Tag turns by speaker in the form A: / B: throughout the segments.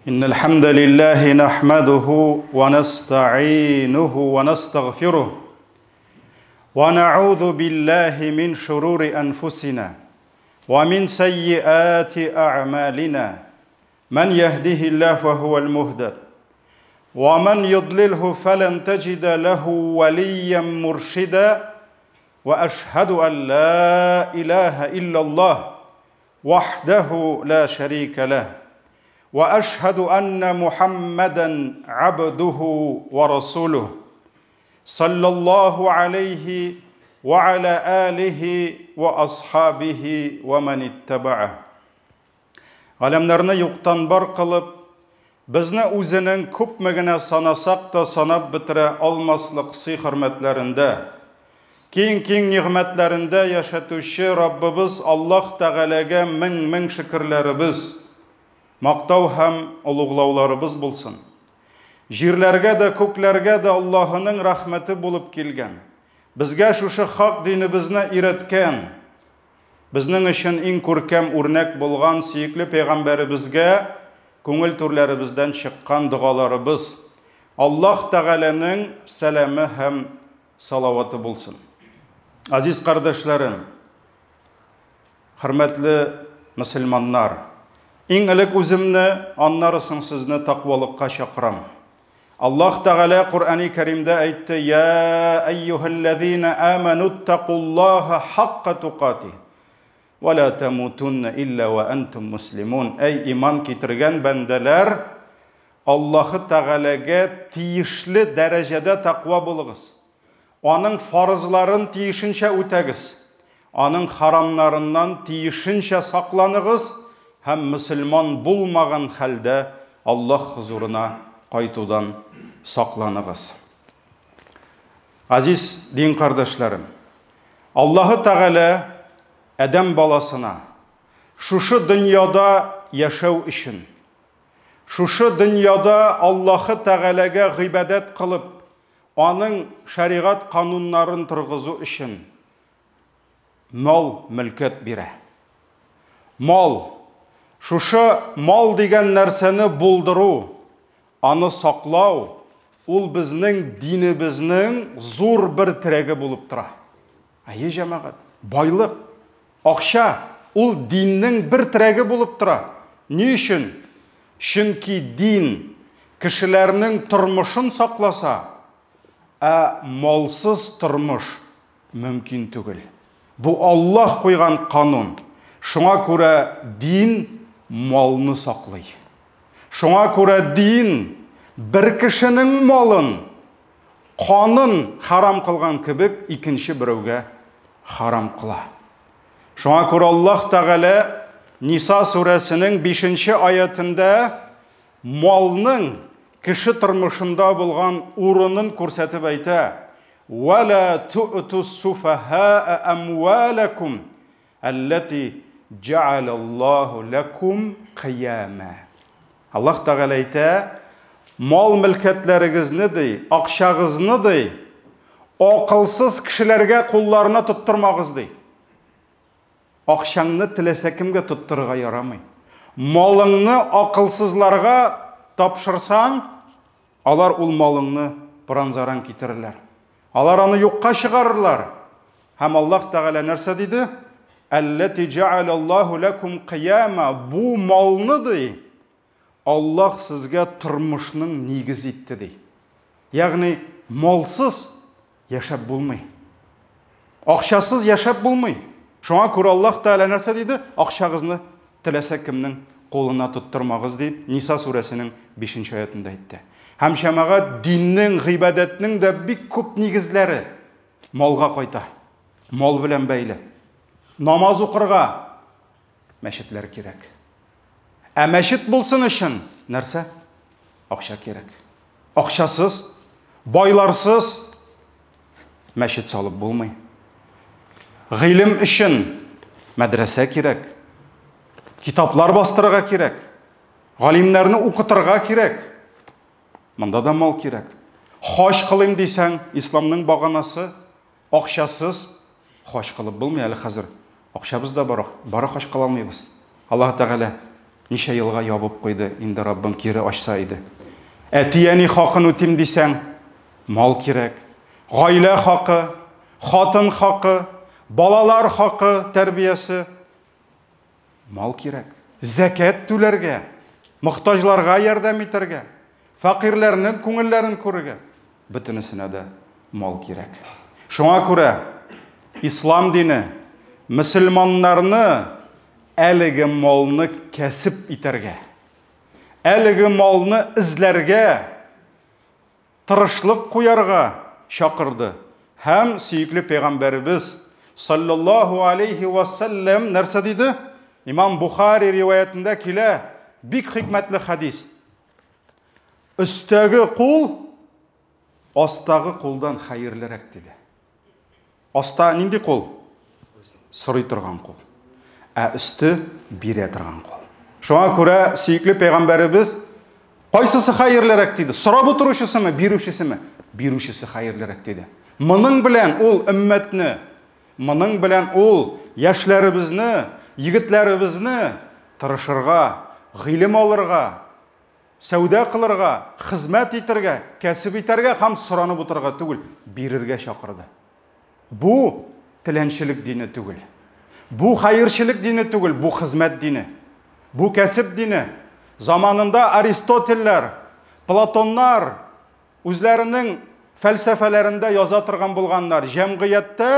A: إن الحمد لله نحمده ونستعينه ونستغفره ونعوذ بالله من شرور أنفسنا ومن سيئات أعمالنا من يهده الله فهو المهتد ومن يضلله فلن تجد له وليا مرشدا وأشهد أن لا إله إلا الله وحده لا شريك له وأشهد أن محمدا عبده ورسوله صلى الله عليه وعلى آله وأصحابه ومن اتبعه. Галәмнәрне юктан бар кылып, безне үзенең күпме генә санасак та санап бетерә алмаслык сый-хөрмәтләрендә, киң-киң нигъмәтләрендә яшәтүче Раббыбыз Аллаһ Тәгаләгә мең-мең шөкерләребез, мактау һәм олуглауларыбыз булсын. Җирләргә дә, күкләргә дә Аллаһының рәхмәте булып килгән, безгә шушы хак динебезне өйрәткән, безнең өчен иң күркәм үрнәк булган сөекле пәйгамбәребезгә күңел түрләребездән чыккан догаларыбыз, Аллаһ Тәгаләнең сәламе һәм салаваты булсын. Азиз кардәшләрем, хөрмәтле мөселманнар, иң элек үземне, аннары соң сезне тәкъвалыкка чакырам. Аллаһ Тәгалә Коръәни Кәримдә әйтте: "Я әйюһәлләзина амануттакуллаһа хакка тукати ва ла тамутунна илля ва антум муслимун". Әй иман китергән бәндәләр, Аллаһы Тәгаләгә тиешле дәрәҗәдә тәкъва булыгыз. Аның фарызларын тиешенчә үтәгез. Аның харамнарыннан тиешенчә сакланыгыз һәм мөселман булмаган хәлдә Аллаһ хозурына кайтудан сакланыгыз. Азиз дин кардәшләрем, Аллаһы Тәгалә адәм баласына шушы дөньяда яшәү өчен, шушы дөньяда Аллаһы Тәгаләгә гыйбадәт кылып, аның шәригать кануннарын торгызу өчен мал, мөлкәт бирә. Мал, шушы мал дигән нәрсәне булдыру, аны саклау, ул безнең динебезнең зур бер терәге булып тора. Әйе, җәмәгать, байлык, акча, ул диннең бер терәге булып тора. Ни өчен? Чөнки дин кешеләрнең тормышын сакласа, ә малсыз тормыш мөмкин түгел. Бу Аллаһ куйган канун. Шуңа күрә дин малны саклый. Шуңа күрә дин бер кешенең малын, канын харам кылган кебек, икенче берәүгә харам кыла. Шуңа күрә Аллаһ Тәгалә Ниса сүрәсенең 5 аятында малның кеше тормышында булган урынын күрсәтеп әйтә: "Ва ла ту'тус суфахаа амвалакум аллати джаалаллаху лакум кыяма". Аллаһ Тәгалә әйтә: мал мөлкәтләрегезне ди, акчагызны ди, акылсыз кешеләргә кулларына тоттырмагыз ди. Акчаңны теләсә кемгә тоттырырга ярамый. Малыңны акылсызларга тапшырсаң, алар ул малыңны пыран-заран китерерләр. Алар аны юкка чыгарырлар. Һәм Аллаһ Тәгалә нәрсә диде? Әлләти джаалаллаху лакум кыяма. Бу малны ди, Аллаһ сезгә тормышның нигезе итте ди. Ягъни малсыз яшәп булмый. Акчасыз яшәп булмый. Шуңа күрә Аллаһ Тәгалә нәрсә диде? Акчагызны теләсә кемнең кулына тоттырмагыз дип Ниса сүрәсенең 5 аятында әйтте. Һәм җәмәгать диннең, гыйбадәтнең дә бик күп нигезләре малга кайта. Мал белән бәйле. Намаз укырга мәчетләр кирәк. Ә мәчет булсын өчен нәрсә? Акча кирәк. Акчасыз, байларсыз мәчет салып булмый. Гыйлем өчен мәдрәсә кирәк. Китаплар бастырырга кирәк. Галимнәрне укытырга кирәк. Монда да мал кирәк. Хаҗ кылыйм дисәң, исламның баганасы, акчасыз хаҗ кылып булмый әле хәзер. Акчабыз да бар, бары хаҗ кыла алмыйбыз. Аллаһ Тәгалә Ничә елга ябып куйды, инде Раббым кире ачса иде. Әти-әни хакын үтим дисәң, мал кирәк. Гаилә хакы, хатын хакы, балалар хакы тәрбиясе. Мал кирәк. Зәкәт түләргә, мохтаҗларга ярдәм итәргә, фәкыйрьләрнең күңелләрен күрергә. Бөтенесенә дә мал кирәк. Шуңа күрә ислам дине мөселманнарны әлеге малны кәсеп итәргә, әлеге малны эзләргә, тырышлык куярга чакырды. Һәм сөекле пәйгамбәребез саллаллаһу алейхи ва сәлләм нәрсә диде? Имам Бухари риваятендә килә, бик хикмәтле хадис. Өстәге кул астагы кулдан хәерлерәк диде. Аста нинди кул? Сорый торган кул. Ә өсте бирә торган кул. Шуңа күрә сөекле пәйгамбәребез кайсысы хәерлерәк диде? Сорап утыручысымы, бирүчесеме? Бирүчесе хәерлерәк диде. Моның белән ул өммәтне, моның белән ул яшьләребезне, егетләребезне тырышырга, гыйлем алырга, сәүдә кылырга, хезмәт итәргә, кәсеп итәргә һәм соранып утырырга түгел, бирергә чакырды. Бу теләнчелек дине түгел. Бу хәерчелек дине түгел, бу хезмәт дине. Бу кәсеп дине. Заманында Аристотельләр, Платоннар үзләренең фәлсәфәләрендә яза торган булганнар, җәмгыятьтә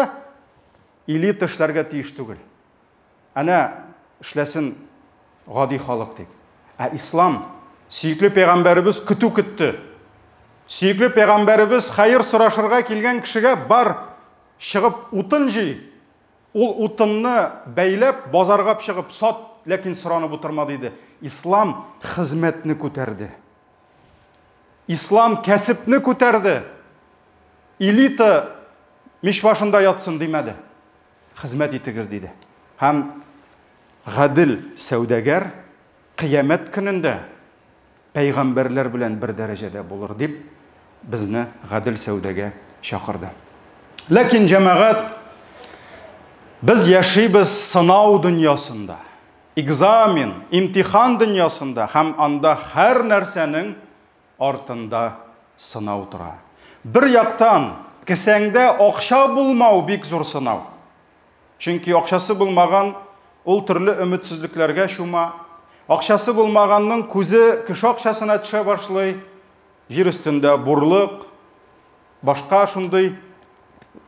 A: элита эшләргә тиеш түгел. Әнә эшләсен гади халык дип. Ә ислам, сөекле пәйгамбәребез көтү көтте. Сөекле пәйгамбәребез хәер сорашырга килгән кешегә бар, чыгып утын җый. Ул утынны бәйләп, базарга чыгып сат, ләкин соранып утырма диде. Ислам хезмәтне күтәрде. Ислам кәсепне күтәрде. Элита мич башында ятсын димәде. Хезмәт итегез, диде. Һәм гадел сәүдәгәр кыямәт көнендә пәйгамбәрләр белән бер дәрәҗәдә булыр, дип безне гадел сәүдәгә чакырды. Ләкин, җәмәгать, без яшибез сынау дөньясында, экзамен, имтихан дөньясында һәм анда һәр нәрсәнең артында сынау тора. Бер яктан, кесәңдә акча булмау бик зур сынау. Чөнки акчасы булмаган ул төрле өметсезлекләргә чума. Акчасы булмаганның күзе кеше акчасына төшә башлый. Җир өстендә бурлык, башка шундый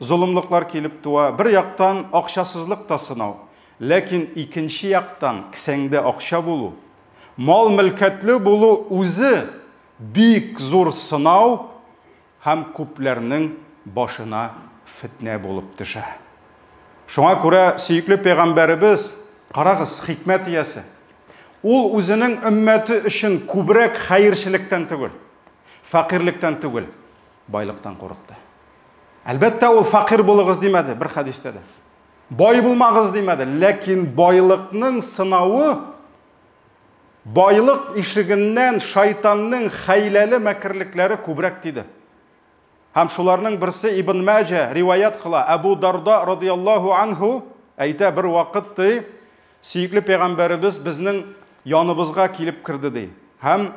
A: золымлыклар килеп туа. Бер яктан акчасызлык та сынау. Ләкин икенче яктан кесәңдә акча булу, мал-мөлкәтле булу үзе бик зур сынау һәм күпләрнең башына фетнә булып төшә. Шуңа күрә сөекле пәйгамбәребез, карагыз, хикмәт иясе. Ул үзенең өммәте өчен күбрәк хәерчелектән түгел, фәкыйрьлектән түгел, байлыктан курыкты. Әлбәттә, ул фәкыйрь булыгыз димәде бер хәдистә дә. Бай булмагыз димәде, ләкин байлыкның сынавы байлык ишегеннән шайтанның хәйләле мәкерлекләре күбрәк диде. Һәм шуларның берсе Ибн Мәҗә риваят кыла. Әбу Дарда радияллаһу анһу әйтә, бер вакыт ди, сөекле пәйгамбәребез безнең яныбызга килеп керде ди. Һәм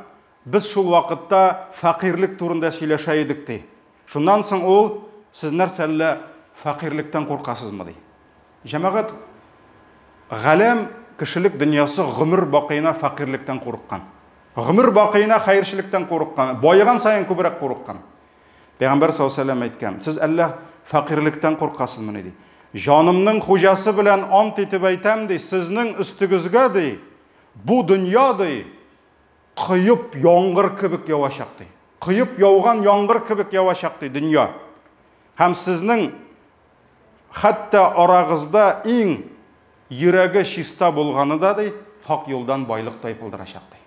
A: без шул вакытта фәкыйрьлек турында сөйләшә идек ди. Шуннан соң ул, сез нәрсә әллә фәкыйрьлектән куркасызмы ди. Җәмәгать, галәм, кешелек дөньясы гомер бакыена фәкыйрьлектән курыккан. Гомер бакыена хәерчелектән курыккан, баеган саен күбрәк курыккан. Пәйгамбәр саллаллаһу алейһи әйткән, сез әллә фәкыйрьлектән куркасызмыни ди. Җанымның хуҗасы белән ант итеп әйтәм ди, сезнең өстегезгә ди, бу дөнья ди, коеп яңгыр кебек явачак ди. Коеп яуган яңгыр кебек явачак ди дөнья. Һәм сезнең хәтта арагызда иң йөрәге чиста булганы да ди, хак юлдан байлык тайпылдырачак ди.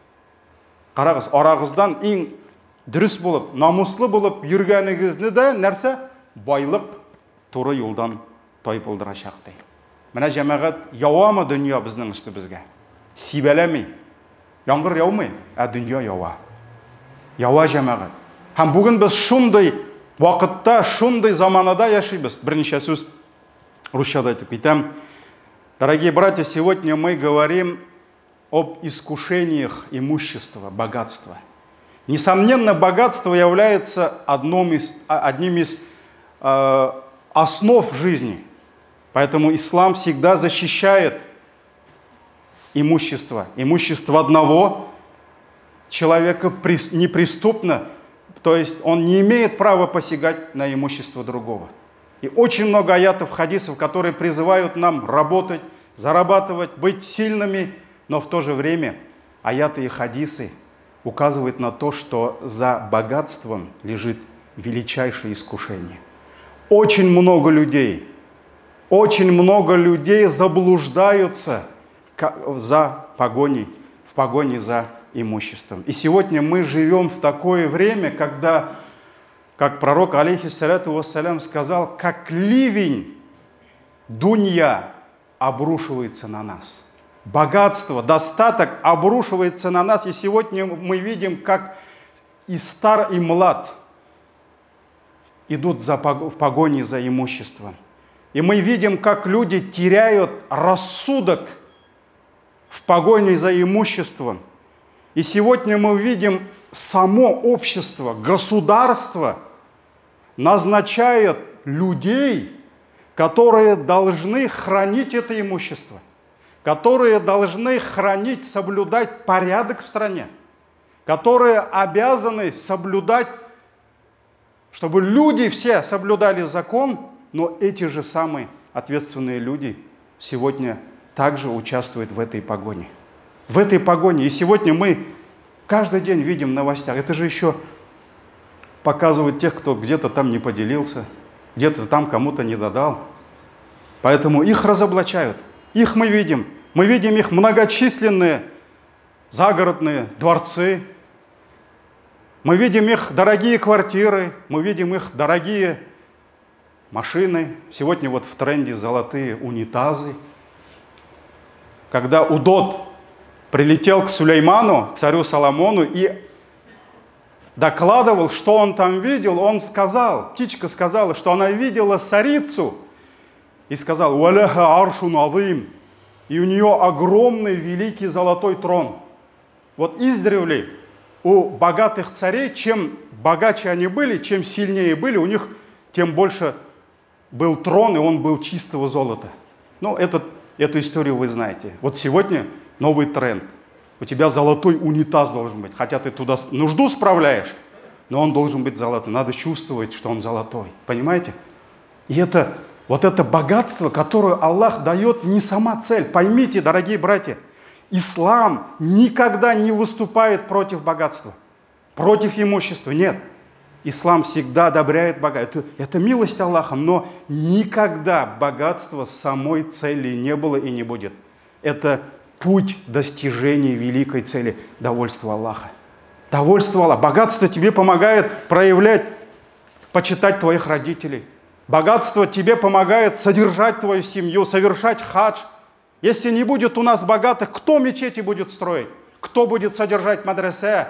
A: Карагыз, арагыздан иң дөрес булып, намуслы булып йөргәнегезне дә нәрсә? Байлык туры юлдан тайпылдырачак ди. Менә җәмәгать, явамы дөнья безнең өстебезгә? Сибәләми. Яңгыр яумый, ә дөнья ява. Ява җәмәгать. Һәм бүген без шундый вакытта, шундый заманада яшибез. Берничә сүз русча да әйтеп китәм. Дорогие братья, сегодня мы говорим об искушениях имущества, богатства. Несомненно, богатство является одним из основ жизни. Поэтому ислам всегда защищает имущество. Имущество одного человека неприступно, то есть он не имеет права посягать на имущество другого. И очень много аятов, хадисов, которые призывают нам работать, зарабатывать, быть сильными, но в то же время аяты и хадисы указывают на то, что за богатством лежит величайшее искушение. Очень много людей заблуждаются в погоне за имуществом. И сегодня мы живем в такое время, когда, как пророк, алейхиссаляту вассалям, сказал, как ливень дунья обрушивается на нас. Богатство, достаток обрушивается на нас. И сегодня мы видим, как и стар, и млад идут в погоне за имуществом. И мы видим, как люди теряют рассудок в погоне за имуществом. И сегодня мы видим, само общество, государство назначает людей, которые должны хранить это имущество, которые должны хранить, соблюдать порядок в стране, которые обязаны соблюдать, чтобы люди все соблюдали закон, но эти же самые ответственные люди сегодня также участвуют в этой погоне. В этой погоне. И сегодня мы каждый день видим в новостях. Это же еще показывает тех, кто где-то там не поделился, где-то там кому-то не додал. Поэтому их разоблачают. Их мы видим. Мы видим их многочисленные загородные дворцы. Мы видим их дорогие квартиры. Мы видим их дорогие машины. Сегодня вот в тренде золотые унитазы. Когда Удод прилетел к Сулейману, к царю Соломону, и докладывал, что он там видел, он сказал, птичка сказала, что она видела царицу, и сказал: «Валяха аршун азим», и у нее огромный великий золотой трон. Вот издревле у богатых царей, чем богаче они были, чем сильнее были, у них тем больше был трон, и он был чистого золота. Ну, эту историю вы знаете. Вот сегодня новый тренд. У тебя золотой унитаз должен быть. Хотя ты туда нужду справляешь, но он должен быть золотой. Надо чувствовать, что он золотой. Понимаете? И это, вот это богатство, которое Аллах дает, не сама цель. Поймите, дорогие братья, ислам никогда не выступает против богатства, против имущества. Нет. Ислам всегда одобряет богатство. Это милость Аллаха, но никогда богатство самой цели не было и не будет. Это путь достижения великой цели – довольства Аллаха. Довольство Аллаха. Богатство тебе помогает проявлять, почитать твоих родителей. Богатство тебе помогает содержать твою семью, совершать хадж. Если не будет у нас богатых, кто мечети будет строить? Кто будет содержать мадресе?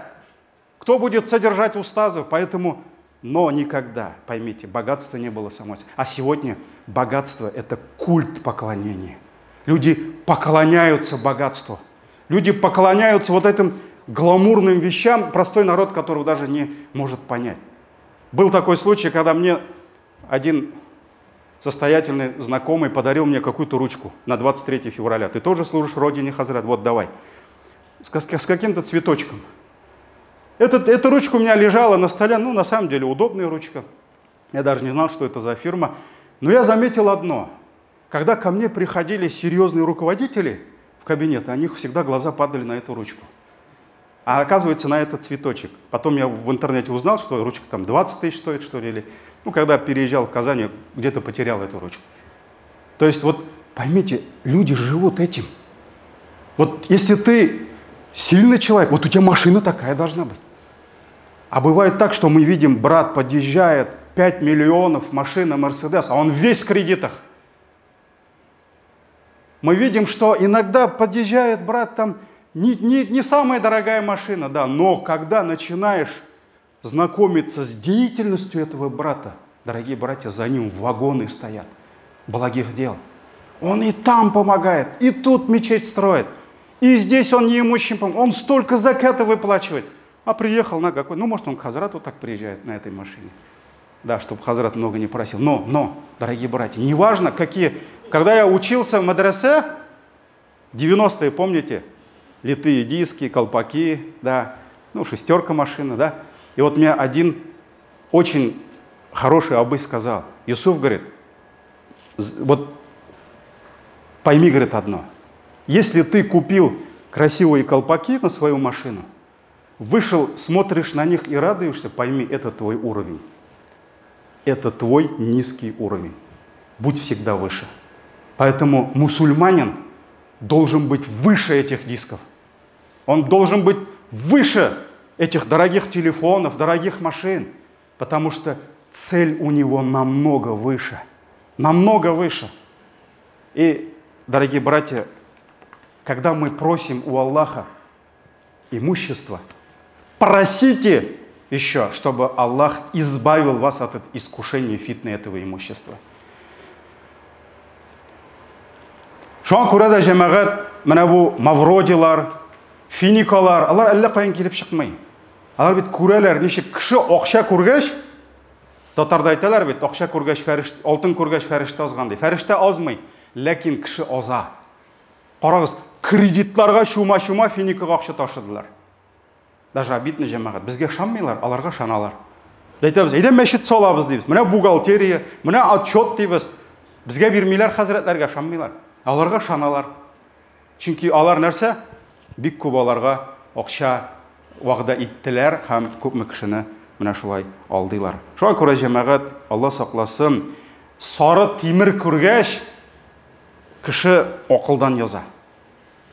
A: Кто будет содержать устазов? Поэтому, но никогда, поймите, богатство не было самой целью. А сегодня богатство – это культ поклонения. Люди поклоняются богатству. Люди поклоняются вот этим гламурным вещам, простой народ, которого даже не может понять. Был такой случай, когда мне один состоятельный знакомый подарил мне какую-то ручку на 23 февраля. Ты тоже служишь родине, Хазрат? Вот давай. С каким-то цветочком. Эта ручка у меня лежала на столе. Ну, на самом деле, удобная ручка. Я даже не знал, что это за фирма. Но я заметил одно. Когда ко мне приходили серьезные руководители в кабинет, у них всегда глаза падали на эту ручку. А оказывается, на этот цветочек. Потом я в интернете узнал, что ручка там 20 тысяч стоит, что ли. Или... Ну, когда переезжал в Казань, где-то потерял эту ручку. То есть, вот поймите, люди живут этим. Вот если ты сильный человек, вот у тебя машина такая должна быть. А бывает так, что мы видим, брат подъезжает, 5 миллионов, машина Мерседес, а он весь в кредитах. Мы видим, что иногда подъезжает брат, там не самая дорогая машина, да, но когда начинаешь знакомиться с деятельностью этого брата, дорогие братья, за ним вагоны стоят благих дел. Он и там помогает, и тут мечеть строит, И здесь он неимущим помог. Он столько заката выплачивает. А приехал на какой? Ну, может, он к Хазрату так приезжает на этой машине. Да, чтобы Хазрат много не просил. Но, дорогие братья, неважно, какие... Когда я учился в мадресе, 90-е, помните? Литые диски, колпаки, да, ну, шестерка машина, да. И вот мне один очень хороший абый сказал. Юсуф говорит, вот пойми, говорит, одно. Если ты купил красивые колпаки на свою машину, вышел, смотришь на них и радуешься, пойми, это твой уровень. Это твой низкий уровень. Будь всегда выше. Поэтому мусульманин должен быть выше этих дисков. Он должен быть выше этих дорогих телефонов, дорогих машин, потому что цель у него намного выше. Намного выше. И, дорогие братья, когда мы просим у Аллаха имущество, просите еще, чтобы Аллах избавил вас от искушения фитны этого имущества. Шуңа күрә дә, җәмәгать, менә бу Мавродилар, Финикалар, алар әллә каян килеп чыкмый. Алар бит күрәләр, ничек кеше акча күргәч, татарда әйтәләр бит, акча күргәч фәрештә, алтын күргәч фәрештә азган ди. Фәрештә азмый, ләкин кеше аза. Карагыз, кредитларга чума-чума Финикага акча ташыдылар. Даже обидно, җәмәгать, безгә ышанмыйлар, аларга ышаналар. Әйтәбез, әйдә мәчет салабыз дибез. Менә бухгалтерия, менә отчет дибез. Безгә бирмиләр, хәзрәтләргә ышанмыйлар. Аларга ышаналар. Чөнки алар нәрсә? Бик күп аларга акча вәгъдә иттеләр һәм күпме кешене менә шулай алдыйлар. Шуңа күрә, җәмәгать, Алла сакласын, сары тимер күргәч, кеше акылдан яза.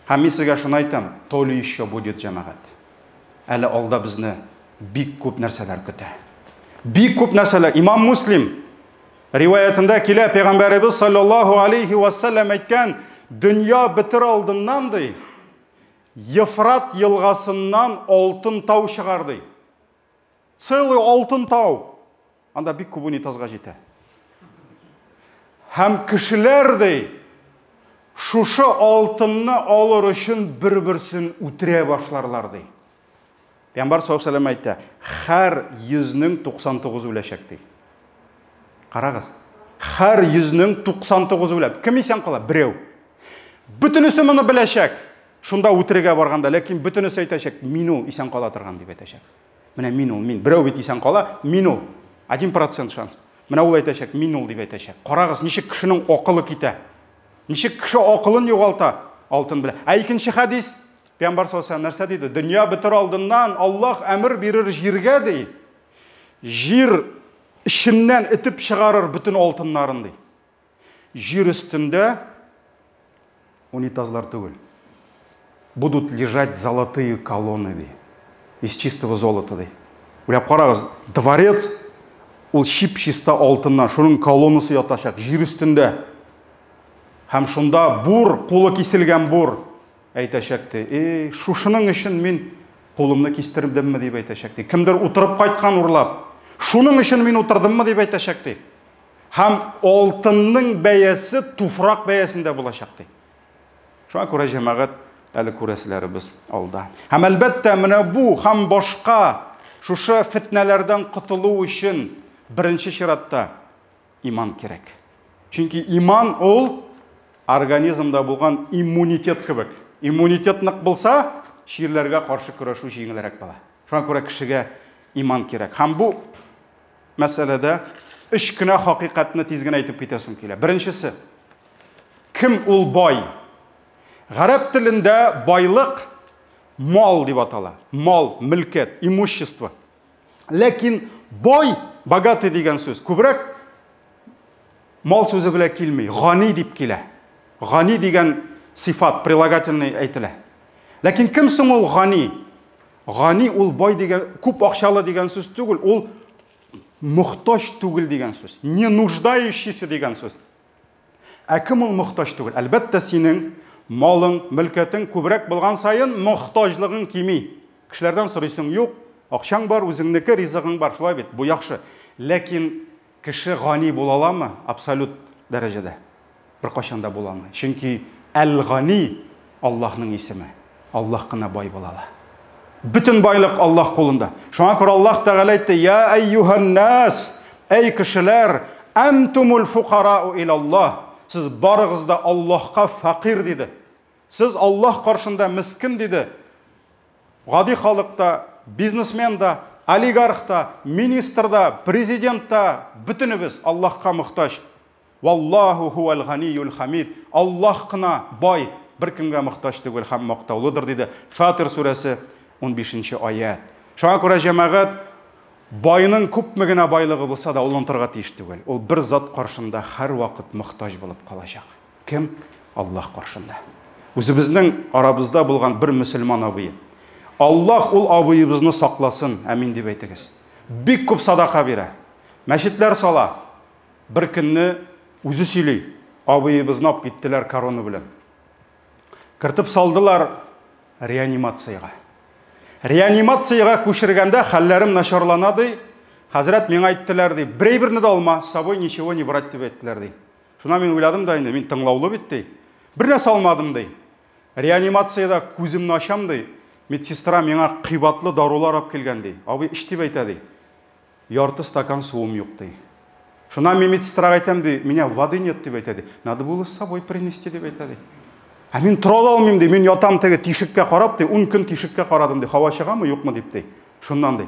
A: Һәм мин сезгә шуны әйтәм, то ли еще будет, җәмәгать. Әле алда безне бик күп нәрсәләр көтә. Бик күп нәрсәләр. Имам Муслим риваятында килә, Пәйгамбәребез саллаллаһу алейхи ва саллям әйткән, дөнья бетер алдыннан ди, Ефрат елгасыннан алтын тау чыгар ди. Целый алтын тау. Анда бик күп унитазга җитә. Һәм кешеләр ди, шушы алтынны алыр өчен бер-берсен үтерә башларлар ди. Пәйгамбәр саллаллаһу алейһи ва саллям әйтә, һәр йөзнең 99 үләчәк ди. Карагыз, һәр йөзнең 99 үлә. Кем исән кала? Берәү. Бөтенесе моны беләчәк. Шунда үтерергә барганда, ләкин бөтенесе әйтәчәк, мин ул исән кала торган дип әйтәчәк. Менә мин ул, мин. Берәү бит исән кала, мин ул. 1% шанс. Менә ул әйтәчәк, мин ул дип әйтәчәк. Карагыз, ничек кешенең акылы китә. Ничек кеше акылын югалта алтын белән. Ә икенче хәдис, Пәйгамбәр саллаллаһу алейһи ва саллям нәрсә диде? Дөнья бетер алдыннан Аллаһ әмер бирер җиргә ди. Җир эченнән этеп чыгарыр бөтен алтыннарын ди. Җир өстендә унитазлар түгел. Будут лежать золотые колонны ди. Из чистого золота ди. Уйлап карагыз, дворец ул чип-чиста алтыннан, шуның колоннасы ятачак җир өстендә. Һәм шунда бур, кулы киселгән бур әйтәчәк ди. Эй, шушының өчен мин кулымны кистердемме дип әйтәчәк ди. Кемдер утырып кайткан урлап. Шуның өчен мин утырдыммы дип әйтәчәк ди. Һәм алтынның бәясе туфрак бәясендә булачак ди. Шуңа күрә, җәмәгать, әле күрәселәребез алда. Һәм әлбәттә, менә бу һәм башка шушы фитнәләрдән котылу өчен беренче чиратта иман кирәк. Чөнки иман ул организмда булган иммунитет кебек. Иммунитет нык булса, чирләргә каршы көрәшү җиңелрәк була. Шуңа күрә кешегә иман кирәк. Һәм бу мәсьәләдә өч кенә хакыйкатьне тиз генә әйтеп китәсем килә. Беренчесе, кем ул бай? Гарәп телендә байлык мал дип атала. Мал, мөлкәт, имущество. Ләкин бай, богатый дигән сүз күбрәк мал сүзе белән килми, гани дип килә. Гани дигән сыйфат, прилагательный әйтелә. Ләкин кем соң ул гани? Гани ул бай дигән, күп акчалы дигән сүз түгел, ул мохтаҗ түгел дигән сүз. Не нуждающийся дигән сүз. Ә кем ул мохтаҗ түгел? Әлбәттә, синең малың, мөлкәтең күбрәк булган саен мохтаҗлыгың кими. Кешеләрдән сорыйсың юк, акчаң бар, үзеңнеке, ризыгың бар, шулай бит, бу яхшы. Ләкин кеше гани була аламы? Абсолют дәрәҗәдә. Беркайчан да була алмый. Чөнки Әл-Гани Аллаһның исеме. Аллаһ кына бай була ала. Бөтен байлык Аллаһ кулында. Шуңа күрә Аллаһ Тәгалә әйтте: "Я әйюһан нас, әй кешеләр, әнтумул фукарау илаллаһ." Сез барыгыз да Аллаһка фәкыйрь диде. Сез Аллаһ каршында мискин диде. Гади халык та, бизнесмен да, олигарх та, министр да, президент та, бөтенебез Аллаһка мохтаҗ. Валлаһу хуәл ганиюл хамид. Аллаһ кына бай, беркемгә мохтаҗ түгел һәм мактаулыдыр, диде. Фатир сүрәсе 15 нче аять. Шуңа күрә, җәмәгать, байның күпме генә байлыгы булса да, ул онытырга тиеш түгел. Ул бер зат каршында һәрвакыт мохтаҗ булып калачак. Кем? Аллаһ каршында. Үзебезнең арабызда булган бер мөселман абые. Аллаһ ул абыебызны сакласын, амин дип әйтегез. Бик күп садака бирә. Мәчетләр сала. Бер көнне үзе сөйли, абыебызны алып киттеләр корона белән. Кертеп салдылар реанимациягә. Реанимациягә күчергәндә хәлләрем начарлана ди. Хәзрәт миңа әйттеләр ди, бер әйберне дә алма, с собой ничего не брать дип әйттеләр ди. Шуннан мин уйладым да инде, мин тыңлаулы бит ди. Бер нәрсә алмадым ди. Реанимациядә күземне ачам ди, медсестра миңа кыйбатлы дарулар алып килгән ди. Абый эч дип әйтә ди. Ярты стакан суым юк, ди. Шуннан мин медсестрага әйтәм, ди, меня воды нет, дип әйтә, ди. Надо было с собой принести, дип әйтә, ди. Ә мин тора да алмыйм, ди. Мин ятам теге тишеккә карап, ди, ун көн тишеккә карадым, ди. Һава чыгамы, юкмы, дип, ди. Шуннан, ди.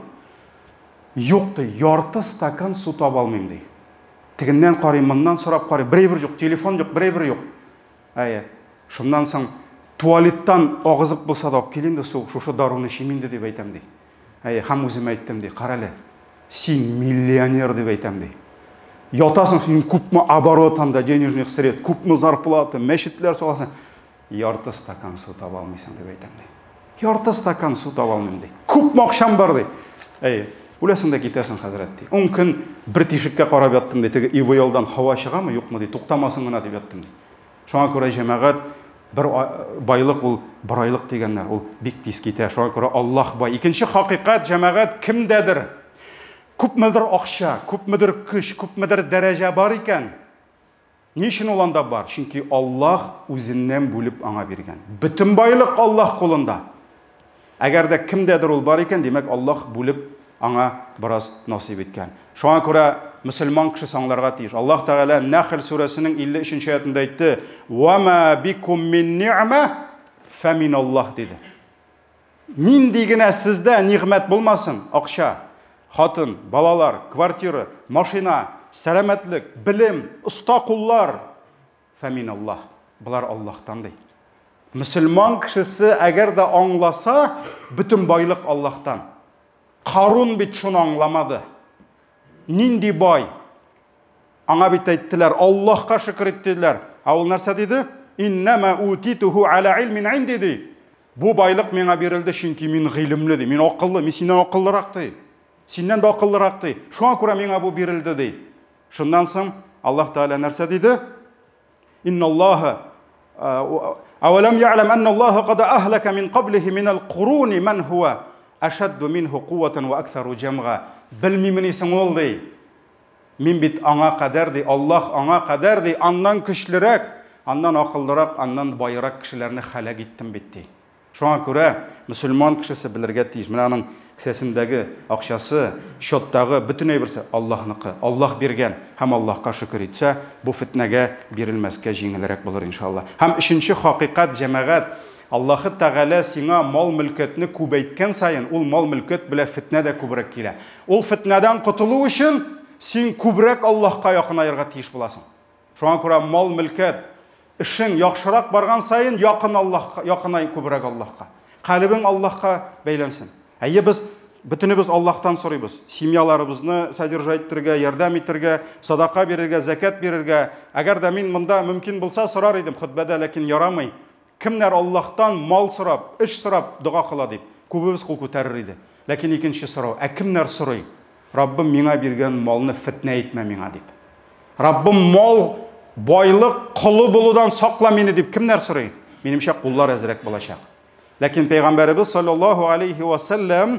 A: Юк, ди, ярты стакан су таба алмыйм, ди. Тегеннән карыйм, моннан сорап карыйм, бер әйбер юк, телефон юк, бер әйбер юк. Әйе. Шуннан соң туалеттан агызып булса да алып кил инде су, шушы даруны эчим инде, дип әйтәм, ди. Әйе, һәм үземә әйттем, ди, карале, син миллионер дип әйтәм, ди. Ятасың, синең күпме оборот анда денежных средств, күпме зарплата, мәчетләр саласың. Ярты стакан су таба алмыйсың, дип әйтәм, ди. Ярты стакан су таба алмыйм, ди. Күпме акчам бар, ди. Әйе, үләсең дә китәсең, хәзрәт, ди. Ун көн бер тишеккә карап яттым, ди, теге ИВЛдан һава чыгамы, юкмы, ди, туктамасын гына дип яттым, ди. Шуңа күрә, җәмәгать, бер байлык ул бер айлык дигәннәр, ул бик тиз китә. Шуңа күрә Аллаһ бай. Икенче хакыйкать, җәмәгать, кемдәдер күпмедер акча, күпмедер көч, күпмедер дәрәҗә бар икән, ни өчен ул анда бар? Чөнки Аллаһ үзеннән бүлеп аңа биргән. Бөтен байлык Аллаһ кулында. Әгәр дә кемдәдер ул бар икән, димәк, Аллаһ бүлеп аңа бераз насыйп иткән. Шуңа күрә мөселман кешесе аңларга тиеш. Аллаһ Тәгалә Нәхл сүрәсенең 53 нче аятында әйтте, "Ва ма бикум мин ни'ма фа мин Аллаһ" диде. Нинди генә сездә нигъмәт булмасын, акча, хатын, балалар, квартира, машина, сәламәтлек, белем, оста куллар, Фәмин Аллаһ. Болар Аллаһтан ди. Мөселман кешесе әгәр дә аңласа, бөтен байлык Аллаһтан. Карун бит шуны аңламады. Нинди бай? Аңа бит әйттеләр, Аллаһка шөкер ит диделәр. Ә ул нәрсә диде? Иннама утитуһу аля илмин инди ди. Бу байлык миңа бирелде, чөнки мин гыйлемле ди. Мин акыллы, мин синнән акыллырак ди. Синнән дә акыллырак ди. Шуңа күрә миңа бу бирелде ди. Шуннан соң Аллаһ Тәгалә нәрсә диде? Инналлаһа Авалам я'лам анналлаһа кад ахлака мин каблихи минал куруни ман хуа ашадду минху кувватан ва аксару җамга. Белмимени соң ул ди. Мин бит аңа кадәр ди, Аллаһ аңа кадәр ди, аннан көчлерәк, аннан акыллырак, аннан байрак кешеләрне хәлак иттем бит ди. Шуңа күрә мөселман кешесе белергә тиеш, менә аның кесәсендәге акчасы, счеттагы бөтен әйберсе Аллаһныкы, Аллаһ биргән һәм Аллаһка шөкер итсә, бу фетнәгә бирелмәскә җиңелрәк булыр, иншаллаһ. Һәм өченче хакыйкать, җәмәгать, Аллаһы Тәгалә сиңа мал-мөлкәтне күбәйткән саен, ул мал-мөлкәт белән фетнә дә күбрәк килә. Ул фетнәдән котылу өчен син күбрәк Аллаһка якынаерга тиеш буласың. Шуңа күрә мал-мөлкәт, эшең яхшырак барган саен якын Аллаһка, якынай күбрәк Аллаһка. Калебең Аллаһка бәйләнсен. Әйе, без бөтенебез Аллаһтан сорыйбыз. Семьяларыбызны содержать итәргә, ярдәм итәргә, садака бирергә, зәкят бирергә. Әгәр дә мин монда мөмкин булса сорар идем хөтбәдә, ләкин ярамый. Кемнәр Аллаһтан мал сорап, эш сорап дога кыла дип, күбебез кул күтәрер иде. Ләкин икенче сорау, ә кемнәр сорый? Раббым миңа биргән малны фетнә итмә миңа дип. Раббым мал, байлык колы булудан сакла мине дип кемнәр сорый? Минемчә, куллар әзрәк булачак. Ләкин пәйгамбәребез саллаллаһу алейхи ва сәлләм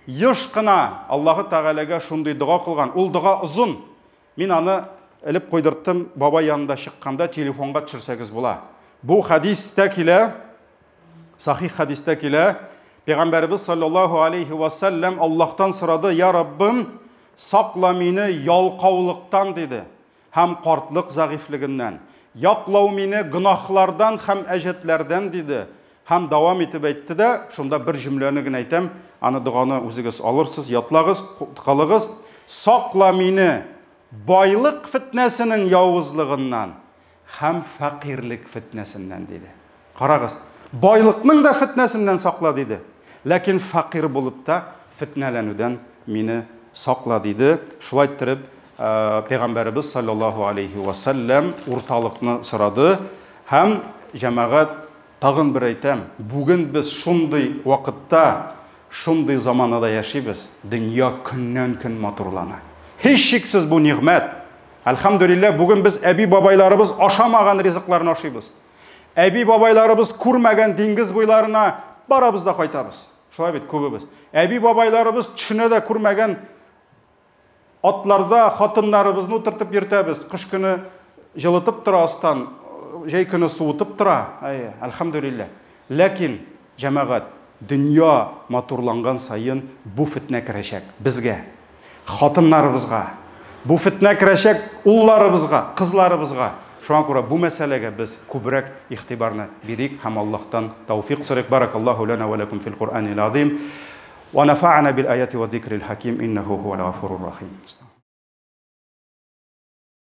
A: еш кына Аллаһы Тәгаләгә шундый дога кылган. Ул дога озын. Мин аны элеп куйдырттым, бабай янында чыкканда телефонга төшерсәгез була. Бу хәдистә килә. Сахих хәдистә килә, Пәйгамбәребез саллаллаһу алейхи ва сәлләм Аллаһтан сорады, Я Раббым, сакла мине ялкаулыктан, диде, һәм картлык зәгыйфьлегеннән. Яклау мине гөнаһлардан һәм әҗәтләрдән, диде. Һәм дәвам итеп әйтте дә, шунда бер җөмләне генә әйтәм, аны доганы үзегез алырсыз, ятлагыз, кылыгыз. Сакла мине байлык фетнәсенең явызлыгыннан һәм фәкыйрьлек фетнәсеннән, диде. Карагыз, байлыкның да фетнәсеннән сакла, диде. Ләкин фәкыйрь булып та фетнәләнүдән мине сакла, диде. Шулай иттереп, Пәйгамбәребез саллаллаһу алейхи ва сәлләм урталыкны сорады һәм җәмәгать тагын бер әйтәм, бүген без шундый вакытта, шундый заманада яшибез, дөнья көннән-көн матурлана. Һичшиксез бу нигъмәт. Әлхәмдүлилләһ, бүген без әби-бабайларыбыз ашамаган ризыкларны ашыйбыз. Әби-бабайларыбыз күрмәгән диңгез буйларына барабыз да кайтабыз. Шулай бит күбебез. Әби-бабайларыбыз төшенә дә күрмәгән атларда хатыннарыбызны утыртып йөртәбез. Кыш көне җылытып тора астан, җәй көне суытып тора. Әйе, әлхәмдүлилләһ. Ләкин, җәмәгать, дөнья матурланган саен бу фетнә керәчәк безгә. Хатыннарыбызга. Бу фетнә керәчәк улларыбызга, кызларыбызга. Шуңа күрә бу мәсьәләгә без күбрәк игътибарны бирик һәм Аллаһтан тәүфик сорыйк. Баракаллаһу лана ва лакум фил Куръанил азим. Ва нафа'ана бил аяти ва зикрил хаким иннаху хуал гафурур рахим.